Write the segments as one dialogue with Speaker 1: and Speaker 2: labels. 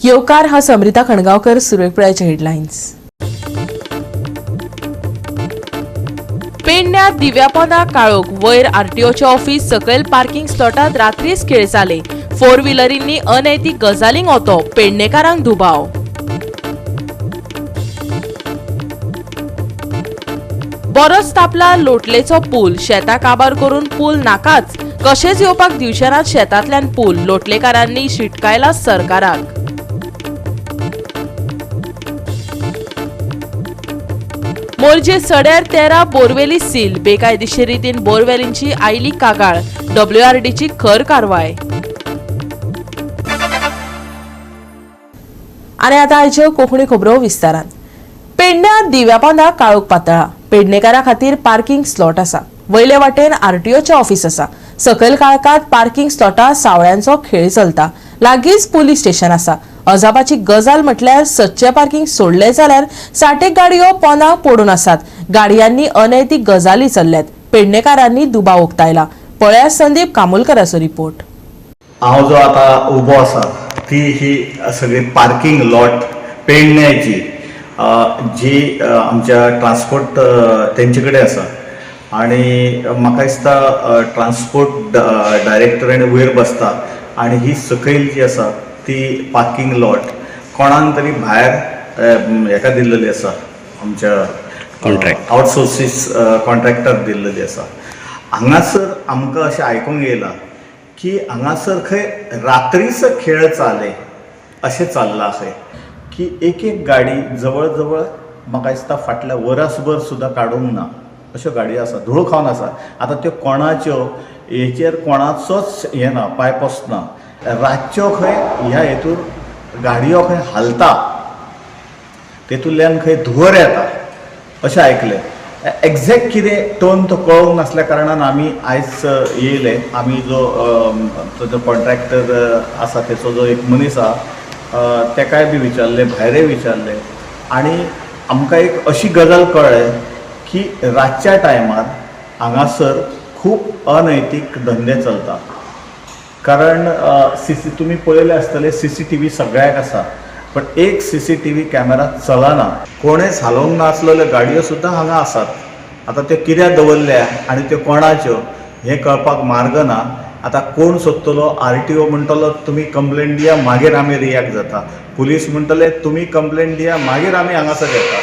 Speaker 1: येवकार. हा समृता खणगावकर. सुरवेक पळयाचे हेडलायन्स. पेडण्या दिव्यापोंदा काळोख. वयर आरटीओचे ऑफिस, सकयल पार्किंग स्लॉटात रात्रीच खेळ जाले. फोर व्हिलरींनी अनैतिक गजालींक ओतो, पेडणेकारांक दुबाव. बरोच तापला लोटलेचो पूल. शेतां काबार करून पूल नाकाच. कशेंच येवपाक दिवचे नात शेतांतल्यान पूल. लोटलेकारांनी शिटकायला सरकाराक. मोरजे सड्यार 13 बोरवेली सील. बेकायदेशीर रितीन बोरवेलींची आयली कागाळ. डब्ल्यूआरडीची खर कारवाय. आनी आतां आयच्यो कोंकणी खबरो विस्तारान. पेडण्या दिव्यापोंदा काळोख पातळा. पेडणेकारा खातीर पार्किंग स्लॉट आसा. वयले वाटेन आरटीओचें ऑफिस आसा. सकयल काळखात पार्किंग स्लॉटार सावळ्यांचो खेळ चलता. लागींच पुलीस स्टेशन आसा. अजापाची गजाल म्हटल्यार सदचें पार्किंग सोडलें जाल्यार साठेक गाडयो पोंदा पडून आसात. गाडयांनी अनैतिक गजाली चल्ल्यात. पेडणेकारांनी दुबाव उक्तायला. पळयात संदीप कामुलकराचो रिपोर्ट.
Speaker 2: हांव जो आतां उबो आसा ती ही सगळी पार्किंग लॉट पेडण्याची, जी आमच्या ट्रान्सपोर्ट तेंचे कडेन आसा. आनी म्हाका दिसता ट्रान्सपोर्ट डायरेक्टर वयर बसता आनी ही सकयल जी आसा ती पार्किंग लॉट कोणाक तरी भायर हेका दिल्लेली आसा, आमच्या
Speaker 3: Contract.
Speaker 2: आउटसोर्सीस कॉन्ट्रॅक्टर दिल्लेली आसा. हांगासर आमकां अशें आयकूंक येयलां की हांगासर खंय रात्रीचो खेळ चाले अशें चल्लां खंय, की एक एक गाडी जवळ जवळ म्हाका दिसता फाटल्या वरसभर सुद्दां काडूंक ना अश्यो गाडयो आसा, धूळ खावन आसा. आतां त्यो कोणाच्यो हेचेर कोणाचोच हें ना, पांय पोसना. रातच्यो खंय ह्या हेतूर गाडयो खंय हालता, तेतूंतल्यान खंय धुंवर येता अशें आयकलें. एग्जॅक्ट कितें टर्न तो कळूंक नासल्या कारणान आमी आयज येयले. आमी जो तो जो कॉन्ट्रॅक्टर आसा, तेचो जो एक मनीस आहा, तेकाय बी विचारलें, भायरय विचारलें आनी आमकां एक अशी गजाल कळ्ळें की रातच्या टायमार हांगासर खूब अनैतीक धंदे चलता. कारण सी सी तुमी पळयले आसतले, सीसीटीव्ही सगळ्याक आसा, पण एक सीसीटीव्ही कॅमेरा चलना. कोणेच हालोवंक नासलेल्यो गाडयो सुद्दां हांगा आसात. आतां त्यो कित्याक दवरल्या आनी त्यो कोणाच्यो हें कळपाक मार्ग ना. आतां कोण सोदतलो? आरटीओ म्हणटलो तुमी कंप्लेन दिया, मागीर आमी रिएक्ट जाता. पुलीस म्हणटले तुमी कंप्लेन दिया, मागीर आमी हांगासर येता.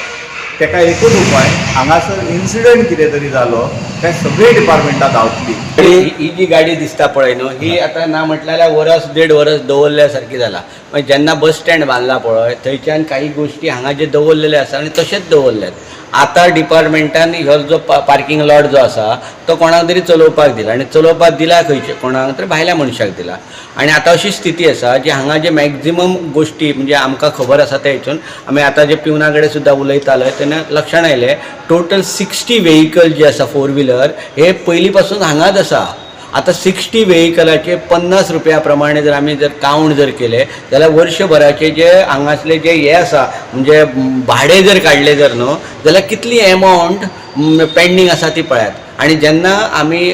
Speaker 2: तेका एकूच उपाय, हांगासर इन्सिडंट कितें तरी जालो काय सगळीं डिपार्टमेंटां धांवतली.
Speaker 3: ही ही जी गाडी दिसता पळय न्हू, ही आतां ना म्हटल्यार जाल्यार वरस देड वरस दवरल्या सारकी जाला. मागीर जेन्ना बस स्टँड बांदला पळय, थंयच्यान काही गोश्टी हांगा जे दवरलेले आसा आनी तशेंच दवरल्यात. आतां डिपार्टमेंटान हो जो पार्किंग लॉट जो आसा तो कोणाक तरी चलोवपाक दिला आनी चलोवपाक दिला खंयचे कोणाक तर भायल्या मनशाक दिला. आनी आतां अशी स्थिती आसा जी हांगा जे मॅक्झिमम गोश्टी म्हणजे आमकां खबर आसा त्या हितून आमी आतां जे पिवना कडेन सुद्दां उलयताले तेन्ना लक्षान आयलें, टोटल 60 वेहिकल जे आसा फोर व्हिलर हे पयलीं पासून हांगाच आसा. आतां 60 वेहिकलाचे 50 रुपया प्रमाणे जर आमी जर कावंट जर केले जाल्यार वर्षभराचे जे हांगासले जे हे आसा, म्हणजे भाडें जर काडलें जर न्हू जाल्यार कितली एमावंट पेंडींग आसा ती पळयात. आनी जेन्ना आमी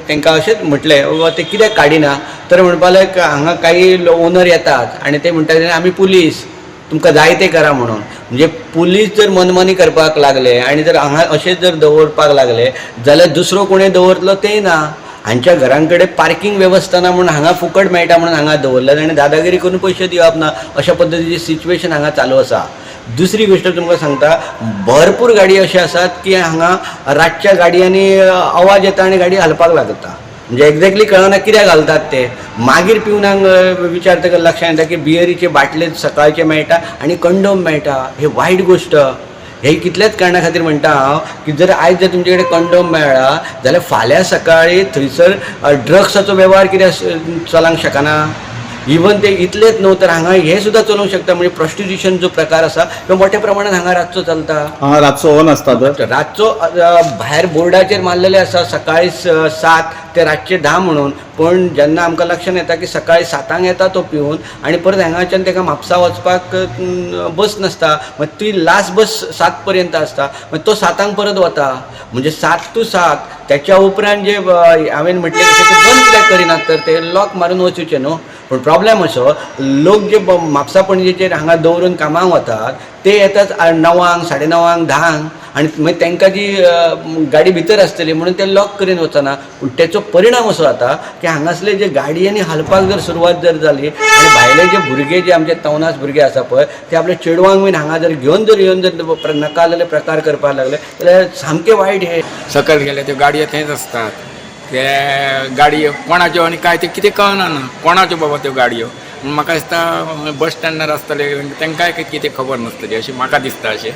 Speaker 3: तांकां अशेंच म्हटलें, बाबा ते कित्याक काडिना, तर म्हणपाक लागले हांगा काही ओनर येतात आनी ते म्हणटात आमी पुलीस, तुमकां जाय तें करा म्हणून. म्हणजे पुलीस जर मनमानी करपाक लागले आनी जर हांगा अशेंच जर दवरपाक लागले जाल्यार दुसरो कोणूय दवरतलो तेय ना. हांच्या घरां कडेन पार्किंग वेवस्था ना म्हणून हांगा फुकट मेळटा म्हणून हांगा दवरल्यात आनी दादागिरी करून पयशे दिवप ना अशा पद्दतीची सिच्युएशन हांगा चालू आसा. दुसरी गोश्ट तुमकां सांगता, भरपूर गाडी अश्यो आसात की हांगा रातच्या गाडयांनी आवाज येता आनी गाडी हालपाक लागता. म्हणजे एक्झॅक्टली कळना कित्याक घालतात ते. मागीर पिवनाक विचारतकच लक्षात येता की बियरीचे बाटले सकाळचे मेळटा आनी कंडोम मेळटा. हे वायट गोश्ट. हे कितल्याच कारणा खातीर म्हणटा हांव की जर आयज जर तुमचे कडेन कंडोम मेळ्ळा जाल्यार फाल्यां सकाळी थंयसर ड्रग्साचो वेव्हार कित्याक चलोवंक शकना? इवन ते इतलेच न्हू तर हांगा हे सुद्दां चलोवंक शकता. म्हणजे प्रोस्टिट्युशन जो प्रकार आसा तो मोठ्या प्रमाणात हांगा रातचो चलता.
Speaker 2: हांगा रातचो ऑन आसता तर?
Speaker 3: रातचो भायर बोर्डाचेर मारलेले आसा सकाळी 7 ते रातचे 10 म्हणून. पण जेन्ना आमकां लक्षात येता की सकाळी 7 येता तो पिवन आनी परत हांगाच्यान ताका म्हापसा वचपाक बस नासता, मागीर ती लास्ट बस 7 पर्यंत आसता, मागीर तो 7 परत वता. म्हणजे 7 टू 7. त्याच्या उपरांत जे हांवें म्हटलें तशें ते बंद कित्याक करिनात तर ते लॉक मारून वचूचे न्हू. पूण प्रॉब्लेम असो लोक जे म्हापसा पणजेचेर हांगा दवरून कामाक वतात ते येतात 9, 9:30, 10 आनी मागीर तांकां जी गाडी भितर आसतली म्हणून ते लॉक करीन वचना. पूण तेचो परिणाम असो जाता की हांगासले जे गाडयांनी हालपाक जर सुरवात जर जाली आनी भायले जे भुरगे जे आमचे तवनास भुरगे आसा पळय ते आपल्या चेडवांक बीन हांगा जर घेवन जर येवन जर नाका जाल्ले प्रकार करपाक लागले जाल्यार सामकें वायट हें.
Speaker 4: सकयल गेले त्यो गाडयो थंयच आसतात, ते गाडयो कोणाच्यो आनी काय ते कितें कळना ना कोणाच्यो बाबा त्यो गाडयो. म्हूण म्हाका दिसता बस स्टँडार आसतले तांकांय कितें खबर नासतली अशें म्हाका दिसता. अशें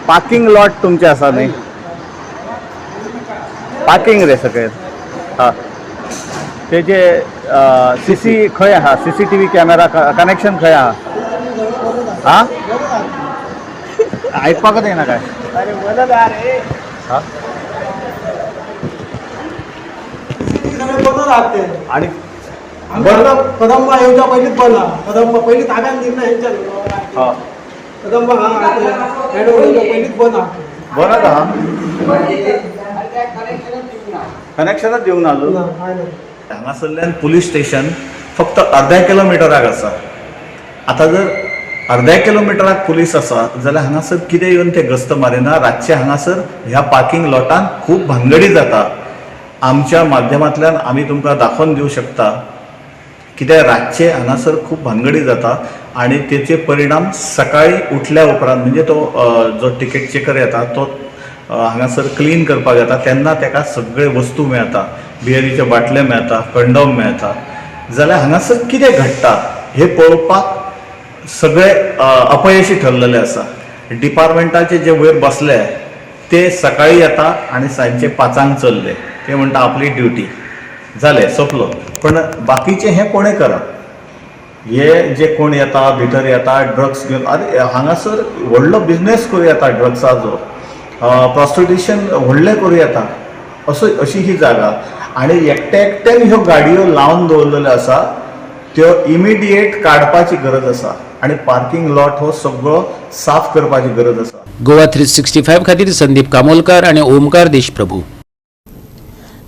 Speaker 2: पार्किंग लॉट तुमचें आसा न्ही? पार्किंग रे सकयल. हा, तेजे सी सी खंय आहा? C C T V camera connection खंय आहा? हा, आयकपाकच येना काय? हा, आणि बरं
Speaker 5: कदंबा येवच्या पयलींच बना, कदंबा पयलीं ताब्यान दिवना हेंच्या.
Speaker 2: हा,
Speaker 5: कदंबा हा हँड ओव्हर पयलींच बना.
Speaker 2: बरं हा, कनेक्शनच दिवंक ना अजून. हांगासरल्यान पुलीस स्टेशन फक्त अर्द्या किलोमिटराक आसा. आतां जर अर्द्या किलोमिटराक पुलीस आसा जाल्यार हांगासर कितें येवन ते गस्त मारिना? रातचे हांगासर ह्या पार्किंग लॉटान खूब भानगडी जाता. आमच्या माध्यमांतल्यान आमी तुमकां दाखोवन दिवं शकता कित्याक रातचे हांगासर खूब भानगडी जाता आनी तेचे परिणाम सकाळी उठल्या उपरांत म्हणजे तो जो टिकेट चेकर येता तो हांगासर क्लीन करपाक येता तेन्ना तेका सगळे वस्तू मेळटा, बियरीच्यो बाटल्यो मेळटा, कंडोम मेळटा. जाल्यार हांगासर कितें घडटा हें पळोवपाक सगळे अपयशी ठरलेले आसा. डिपार्टमेंटाचे जे वयर बसले ते सकाळी येता आनी सांजचे 5 चल्ले, ते म्हणटा आपली ड्युटी जालें सोंपलो. पण बाकीचें हें कोणें करप? हे जे कोण येता भितर येता ड्रग्स घेवन, आरे हांगासर व्हडलो बिजनेस करूं येता ड्रग्साचो, प्रोस्टिट्यूशन व्हडलें करूं येता, असो अशी ही जागा. आनी एकट्या एकट्यान ह्यो गाडयो लावन दवरलेल्यो आसा त्यो इमिडिएट काडपाची गरज आसा आनी पार्किंग लॉट हो सगळो साफ करपाची गरज आसा.
Speaker 6: गोवा 365 खातीर संदीप कामोलकर आणि ओमकार देशप्रभू.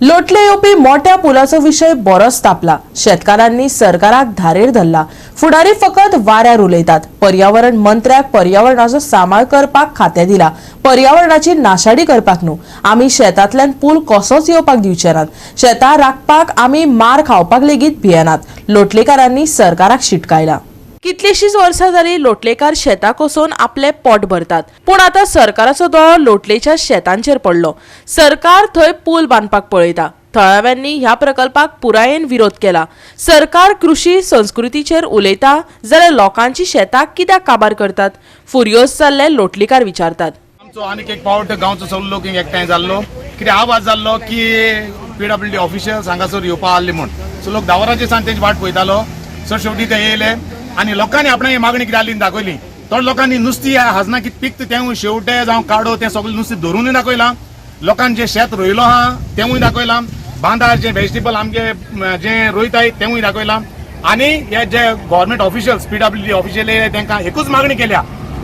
Speaker 1: लोटले येवपी मोठ्या पुलाचो विशय बरोच तापला. शेतकारांनी सरकाराक धारेर धरला. फुडारी फकत वाऱ्यार उलयतात. पर्यावरण मंत्र्याक पर्यावरणाचो सांबाळ करपाक खातें दिला, पर्यावरणाची नाशाडी करपाक न्हू. आमी शेतांतल्यान पूल कसोच येवपाक दिवचे नात. शेतां राखपाक आमी मार खावपाक लेगीत भियेनात. लोटलेकारांनी सरकाराक शिटकायला. कितलीशीच वर्सां जाली लोटलेकार शेतां कोसोवन आपलें पोट भरतात, पूण आतां सरकाराचो दोळो लोटलेच्या शेतांचेर पडलो. सरकार थंय पूल बांदपाक पळयता. थळाव्यांनी ह्या प्रकल्पाक पुरायेन विरोध केला. सरकार कृशी संस्कृतीचेर उलयता जाल्यार लोकांची शेतां कित्याक काबार करतात? फुर्योज जाल्ले लोटलीकार विचारतात.
Speaker 7: आमचो आनीक एक पावट गांवचो सगलो लोक एकठांय जाल्लो, कितें आवाज जाल्लो की पीडब्ल्यूडी ऑफिशियल्स हांगासर येवपा आहले म्हूण. सो लोक 10 वरांचे सान तेंची वाट पळयतालो. सो शेवटी ते येयले आनी लोकांनी आपणाली मागणी कितें आहली दाखयली. थोड्या लोकांनी नुस्ती हाजना कितें पिकता तेंवूय शेवटे जावं काडो तें सगळें नुस्तें धरुनूय दाखयलां. लोकांनी जें शेत रोयलो आहा तेंवूय दाखयलां. बांदार जें वेजिटेबल आमगे जें रोयताय तेंवूय दाखयलां. आनी हे जे गव्हर्मेंट ऑफिशियल्स पीडब्ल्यूडी ऑफिशियल येयले तेंकां एकूच मागणी केल्या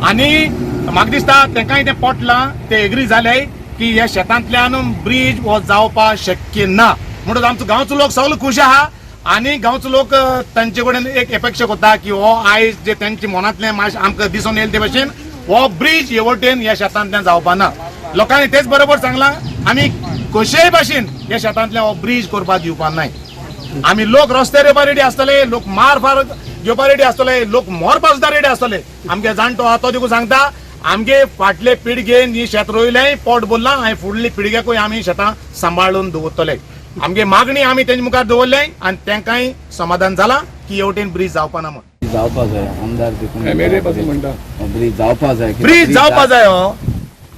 Speaker 7: आनी म्हाका दिसता तेंकांय तें पोटलां, ते एग्री जाले की ह्या शेतांतल्यान ब्रीज हो जावपाक शक्य ना. म्हणून आमचो गांवचो लोक सगलो खूश आहा आनी गांवचो लोक तांचे कडेन एक अपेक्षा करता की हो आयज जे तेंच्या मनांतलें मातशें आमकां दिसून येयले ते भशेन हो ब्रीज हे वटेन ह्या शेतांतल्यान जावपा ना. लोकांनी तेच बरोबर सांगलां आमी कशेय भाशेन ह्या शेतांतल्यान हो ब्रीज करपाक दिवपा नाय. आमी लोक रस्त्यार येवपा रेडी आसतले, लोक मार फार घेवपा रेडी आसतले, लोक मरपा सुद्दां रेडी आसतले. आमगे जाणटो आहा तो देखून सांगता आमगे फाटले पिळगेन ही शेत रोयलें पोट भरलां आनी फुडले पिळगेकूय आमी शेतां सांबाळून दवरतले. आमगे मागणी आमी तेंचे मुखार दवरले आनी तेंकांय समाधान जालां की हेवटेन ब्रीज जावपा ना म्हूण.
Speaker 8: जावपा जाय आमदार देखून ब्रीज जावपा जाय,
Speaker 7: ब्रीज जावपा जाय. हो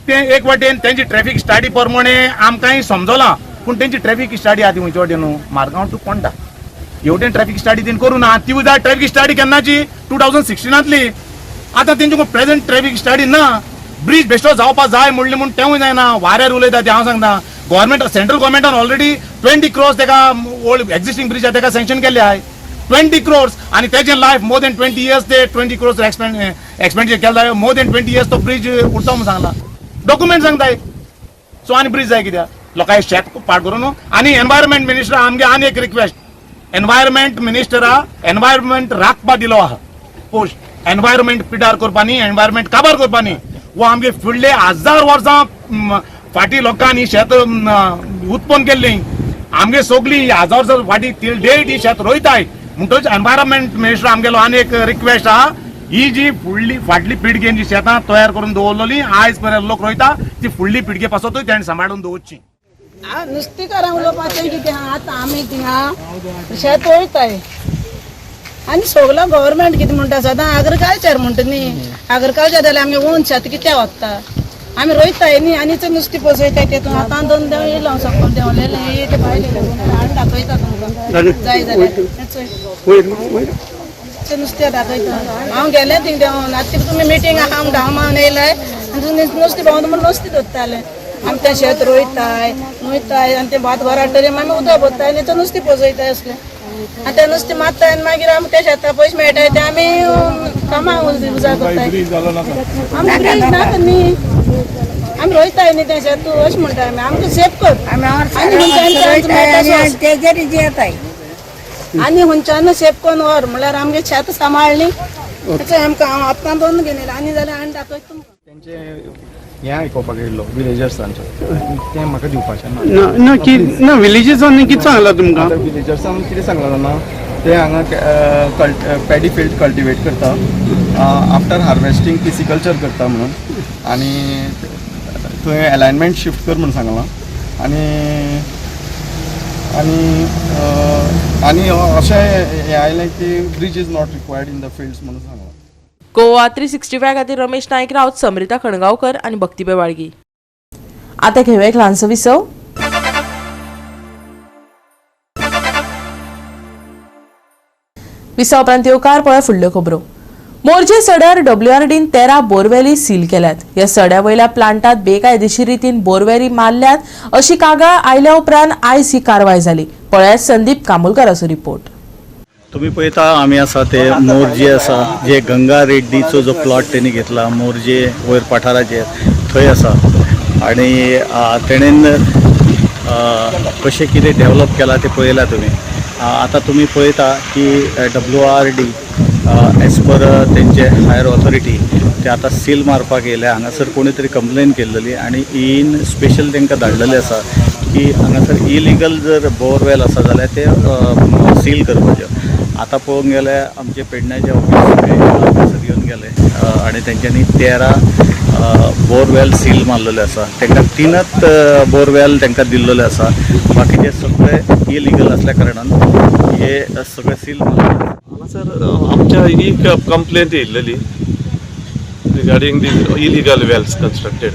Speaker 7: ते एक वाटेन तेंची ट्रॅफिक स्टडी प्रमाणे आमकांय समजलां, पूण तेंची ट्रॅफिक स्टडी आहा ती खंयचे वाटेन न्हू मारगांव टू पोंडा हेवटेन ट्रॅफिक स्टडी तेणी करूं ना. ती जाय ट्रॅफिक स्टडी केन्नाची 2016 आतां तेंचे प्रेझेंट ट्रॅफिक स्टडी ना. ब्रीज बेश्टो जावपा जाय म्हणलें म्हूण तेंवूय जायना. वाऱ्यार उलयता ते. हांव सांगता गव्हर्मेंट सेंट्रल गव्हर्मेंटान ऑलरेडी 20 क्रोर्स तेका ओल्ड एक्झिस्टींग ब्रीज आहा तेका सँक्शन केल्ले आहाय 20 क्रोर्स आनी तेजें लायफ मोर देन 20 इयर्स ते 20 क्रोर्स एक्सपेंडिचर केला. मोर देन 20 इयर्स तो ब्रीज उरता म्हूण सांगला, डॉक्युमेंट सांगताय. सो आनी ब्रीज जाय कित्याक? लोकांक शेत पाड करून. आनी एनवायरमेंट मिनिस्टर आमगे आनी एक रिक्वेस्ट, एनवायरमेंट मिनिस्टरा एनवायरमेंट राखपा दिलो आहा पोस्ट, एनवायरमेंट पिडार करपा न्ही, एनवायरमेंट काबार करपा न्ही. वो आमगे फुडले हजार वर्सां फाटीं लोकांनी शेत उत्पन्न केल्ली, आमगे सगळी हजार वर्सां फाटीं टिल डेट ही शेत रोयताय. म्हणटकच एनवायरमेंट मिनिस्टर आमगेलो आनी एक रिक्वेस्ट आहा, ही जी फुडली फाटली पिळगेन जी शेतां तयार करून दवरलेली आयज पर्यंत लोक रोयता, ती फुडली पिळगे पासतूय तेणें सांबाळून दवरची.
Speaker 9: नुस्तेकारांक उलोवपाचें कितें आहा, आतां आमी थिंगा शेत वयताय आनी सगलो गव्हर्मेंट कितें म्हणटा, सदां एग्रीकल्चर म्हणटा न्ही. एग्रीकल्चर जाल्यार आमगे ओन शेत कित्याक वता, आमी रोयताय न्ही आनी ते नुस्तें पोसयताय तेतून. आतां दोन देंव येयलो सकयल देंवलेले ते भायले हाडून दाखयता तुमकां जाय जाल्यार, ते नुस्तें दाखयता. हांव गेलें थिंग देंवन, आतां तुमी मिटींग आहा हांव धांव मावन येयलाय आनी नुस्तें भोंवता म्हण नुस्तें दोत्तालें. आमी तें शेत रोयताय नुयताय आनी तें भात घरा हाडटरी आमी उदक भरताय आनी तें नुस्तें पोसयताय असलें. आनी तें नुस्तें मारताय आनी मागीर आमकां तें शेता पयशे मेळटाय ते आमी कामाक उजा करताय. आमकां ब्रिज नाका न्ही, आमी रोयताय न्ही तें शेत, अशें म्हणटा आमी, आमकां सेफ कर. आनी खंयच्यान सेफ करून व्हर म्हणल्यार आमगे शेत सांबाळ्ळी आमकां. हांव आतां दोन घेवन आनी जाल्यार आनी दाखयता तुमकां.
Speaker 10: तेंचे हें आयकोपाक येयल्लो विलेजर्सांचो, तें म्हाका दिवपाचें ना.
Speaker 5: ना ना की ना, विलेजर्सान कितें सांगलां तुमकां?
Speaker 10: आतां विलेजर्सान कितें सांगलां जाणा, ते हांगा पॅडी फिल्ड कल्टिवेट करता, आफ्टर हार्वेस्टींग पिसिकल्चर करता म्हणून, आनी थंय एलायनमेंट शिफ्ट कर म्हणून सांगलां. आनी आनी आनी अशें हें आयलें की bridge is not required in the fields म्हणून सांगलां.
Speaker 1: गोवा 365 खातीर रमेश नायक राऊत, समृता खणगांवकर आनी भक्तिबे वाळगी. आता घेवया एक ल्हानसो विसव. विसव उपरांत येवकार. पळय फुडल्यो खबरो. मोरजे सड्यार डब्ल्यूआरडीन 13 बोरवेली सील केल्यात. ह्या सड्या वयल्या प्लांटात बेकायदेशीर रितीन बोरवेली मारल्यात अशी कागाळ आयल्या उपरांत आयज ही कारवाय जाली. पळयात संदीप कामोलकाराचो रिपोर्ट.
Speaker 2: तुम्ही पळयता आमी आसा ते मोरजे आसा, जे गंगा रेड्डीचो जो प्लॉट तेणी घेतला मोरजे वयर पठाराचेर थंय आसा. आनी तेणेन कशें कितें डेवलप केलां तें पळयलां तुमी. आतां तुमी पळयता की W R D as per तेंचे हायर ऑथॉरिटी ते आतां सील मारपाक येयले. हांगासर कोणी तरी कंप्लेन केल्लेली आनी इन स्पेशल तांकां धाडलेलें आसा की हांगासर इलिगल जर बोरवेल आसा जाल्यार ते सील करपाच्यो. आतां पळोवंक गेल्यार आमचे पेडण्याचे ऑफिसर येवन गेले आनी तेंच्यांनी 13 बोरवेल सील मारलेले आसा. तांकां 3च बोरवेल तांकां दिल्लेले आसा, बाकीचे सगळे इलिगल आसल्या कारणान हे सगळे सील मारले.
Speaker 11: हांगासर आमच्या एक complaint येयल्लेली regarding the illegal wells constructed.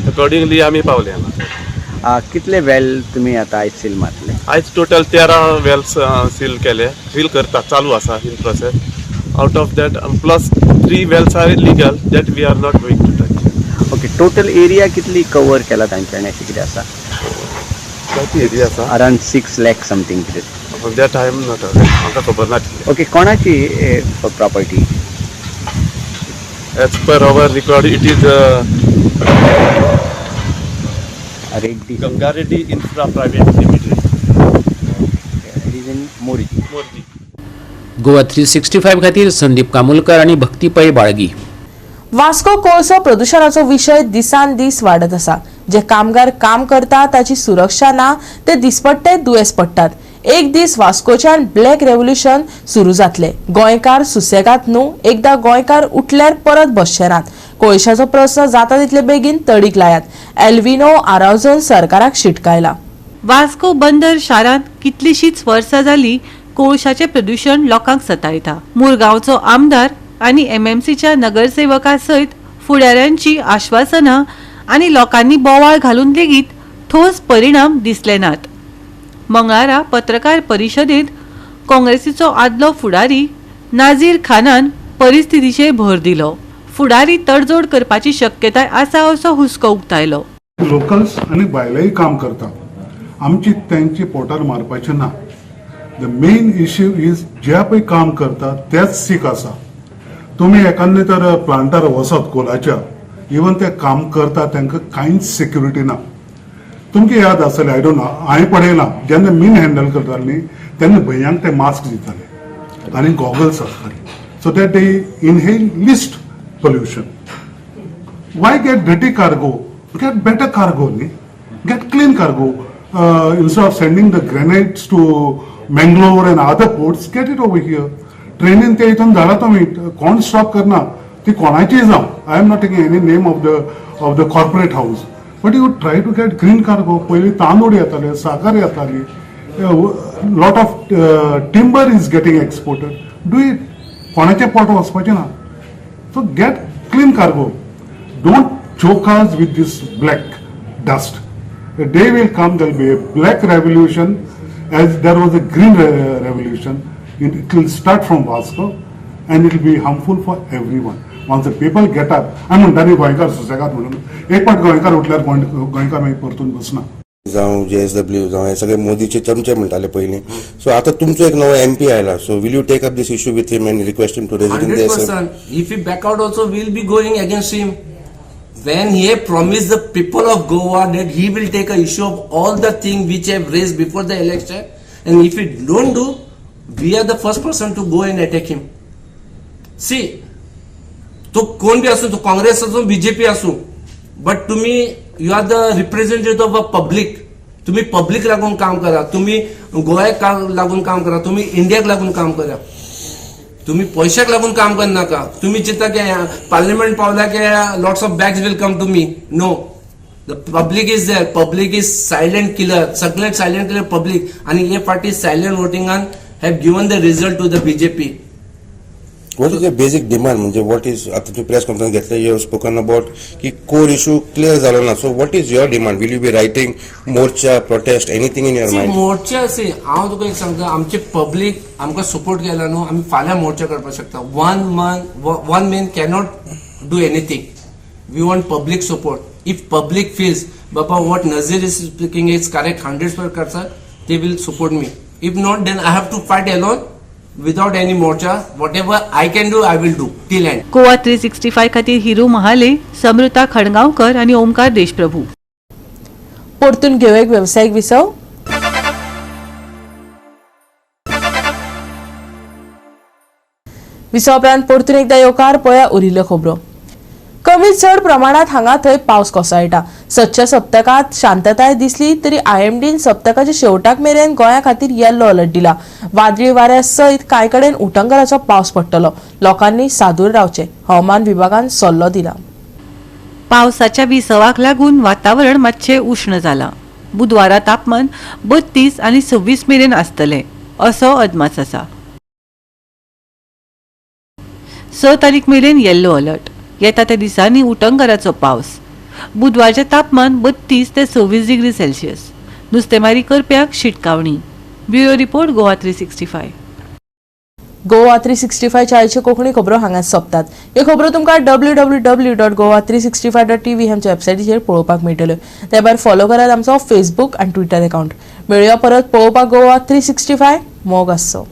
Speaker 11: Accordingly आमी पावले हांगा.
Speaker 3: कितले वेल तुमी आतां आयज सील मारले?
Speaker 11: आयज टोटल 13 वेल्स सील केले, सील करता, चालू आसा in process. Out of that plus 3 wells are legal that we are not going to touch.
Speaker 3: Okay, total area कितली कवर केला तांच्यानी, अशें कितें आसा?
Speaker 11: जायती एरिया आसा.
Speaker 3: अरावंड 6 लॅक समथींग कितें.
Speaker 11: That I am not aware, म्हाका खबर ना तितलें.
Speaker 3: ओके, कोणाची property?
Speaker 11: As per our record it is
Speaker 3: Reddy
Speaker 11: Ganga Reddy Infra Private Limited.
Speaker 3: Is in Morjim.
Speaker 11: Morjim.
Speaker 6: Goa 365 खातीर संदीप कामोलकर आनी भक्ती पै, बाळगी.
Speaker 1: वास्को कोळसो प्रदुशणाचो विशय दिसान दीस वाडत आसा. जे कामगार काम करता ताची सुरक्षा ना, ते दिसपट्टे दुयेंस पडटात. एक दीस वास्कोच्यान ब्लॅक रेव्होल्युशन सुरू जातले. गोंयकार सुसेगात न्हू, एकदा गोंयकार उठल्यार परत बसचे नात. कोळशाचो प्रस्न जाता तितले बेगीन तडीक लायात, एल्विनो आरावजोन सरकाराक शिटकायला.
Speaker 12: वास्को बंदर शारांत कितलीशींच वर्सां जाली कोळशाचें प्रदुशण लोकांक सतायता. मुरगांवचो आमदार आनी एमएमसीच्या नगरसेवका सयत फुडाऱ्यांची आश्वासनां आनी लोकांनी बोवाळ घालून लेगीत ठोस परिणाम दिसले नात. मंगळारा पत्रकार परिशदेंत काँग्रेसीचो आदलो फुडारी नाझीर खानान परिस्थितीचेर भर दिलो. फुडारी तडजोड करपाची शक्यताय आसा असो हुस्को उक्तायलो.
Speaker 13: लोकल्स आनी भायलेय काम करतात, आमची तेंची पोटार मारपाचें ना. The main issue is जे पळय काम करतात तेच सीक आसा. तुमी एकाद्रे तर प्लांटार वचत कोलाच्या, इवन ते काम करता तांकां कांयच सेक्युरिटी ना. तुमकां याद आसतलें, I don't know, हांवें पळयलां, जेन्ना मीन हँडल करताले न्ही तेन्ना भंयांक ते मास्क दिताले आनी गॉगल्स आसताले, so that they inhale least pollution. Why get dirty cargo? Get better cargo न्ही, get clean cargo. Instead of sending the granites to Mangalore and other ports, get it over here. ट्रेनीन ते हितून धाडा तुमी, कोण stop करना, ती कोणाचीय जावं. I am not taking any name of the corporate house, but you try to get green cargo. पयलीं तांदूळ येताले, साकर येताली, lot of timber is getting exported. Do it. कोणाचें पोट वचपाचें ना. So get clean cargo. Don't choke us with this black dust. A day will come, there will be a black revolution as there was a green revolution. It will start from Vasco and it will be harmful for everyone. Once the people get up, आमी म्हणटा न्ही गोंयकार सुसेगाद म्हणून, एक पाट गोंयकार उठल्यार गोंयकार मागीर परतून बसना.
Speaker 14: जावं जेएसडब्ल्यू जावं, हे सगळे मोदीचे चमचे म्हणटाले पयलीं. सो आतां तुमचो एक नवो एमपी आयला, so will you take up this issue with him and request him to raise it in
Speaker 15: Hundred
Speaker 14: the
Speaker 15: percent. If he back out also, we'll be going against him. When he promised the people of Goa that he will take a issue of all the things which have raised before the election, and if he don't do, we are the first person to go and attack him. See, तो कोण बी आसूं, तो काँग्रेस आसूं, BJP आसूं, but तुम्ही you are the representative of a public. तुम्ही public लागून काम करा, तुम्ही गोव्याक लागून काम करा, तुम्ही इंडियाक लागून काम करा, तुम्ही पैशाक लागून काम करनाका. तुम्ही चिंता की पार्लिमेंट पावला की lots of bags will come to me. No, the public is there. Public is silent killer. सगळे सायलेंट किलर पब्लिक. आणि हे फाटी silent वोटिंगान have given the result to the BJP.
Speaker 14: What is your basic demand? म्हणजे what is, आता तुम्ही press conference घेतले, you spoken about की कोर issue clear झालो ना, so what is your demand? Will you be writing Morcha, protest, anything in your mind?
Speaker 15: मोर्चा C, हांव तुका एक सांगता, आमचे पब्लीक आमकां सपोर्ट केला न्हू, आमी फाल्यां मोर्चा करपाक शकता. One man cannot do anything. We want public support. If public feels Baba what Nazir is speaking is correct, 100%, they will support me. If not, then I have to fight alone without any Morcha. Whatever I can do, I will do till end.
Speaker 12: Goa 365 खातीर हिरू महाले, समृता खणगांवकर आनी ओमकार देशप्रभू.
Speaker 1: परतून घेवं एक वेवसायीक विसव. विसवा उपरांत परतून एकदा येवकार. पळया उरिल्ल्यो खबरो. कमी चड प्रमाणात हांगा थंय पावस कोसळटा. सदच्या सप्तकात शांतताय दिसली तरी आयएमडीन सप्तकाच्या शेवटाक मेरेन गोंया खातीर येल्लो अलर्ट दिला. वादळी वाऱ्या सयत कांय कडेन उटंगराचो पावस पडटलो. लोकांनी सादूर रावचें, हवामान विभागान सल्लो दिला.
Speaker 12: पावसाच्या विसवाक लागून वातावरण मातशें उश्ण जालां. बुधवारा तापमान 32 आनी 26 मेरेन आसतलें असो अदमास आसा. 6 तारीख मेरेन येल्लो अलर्ट. येता त्या दिसांनी उटंगराचो पावस. बुधवारचें तापमान 32 ते 26 डिग्री सेल्सियस. नुस्तेमारी करप्यांक शिटकावणी. Bureau report, Goa 365.
Speaker 1: Goa 365 आयच्यो कोंकणी खबरो हांगाच सोंपतात. ह्यो खबरो तुमकां www.goa365.tv आमच्या वेबसायटीचेर पळोवपाक मेळटल्यो. ते भायर फॉलो करात आमचो फेसबूक आनी ट्विटर अकाउंट. मेळुया परत पळोवपाक गोवा 365. मोग आसचो.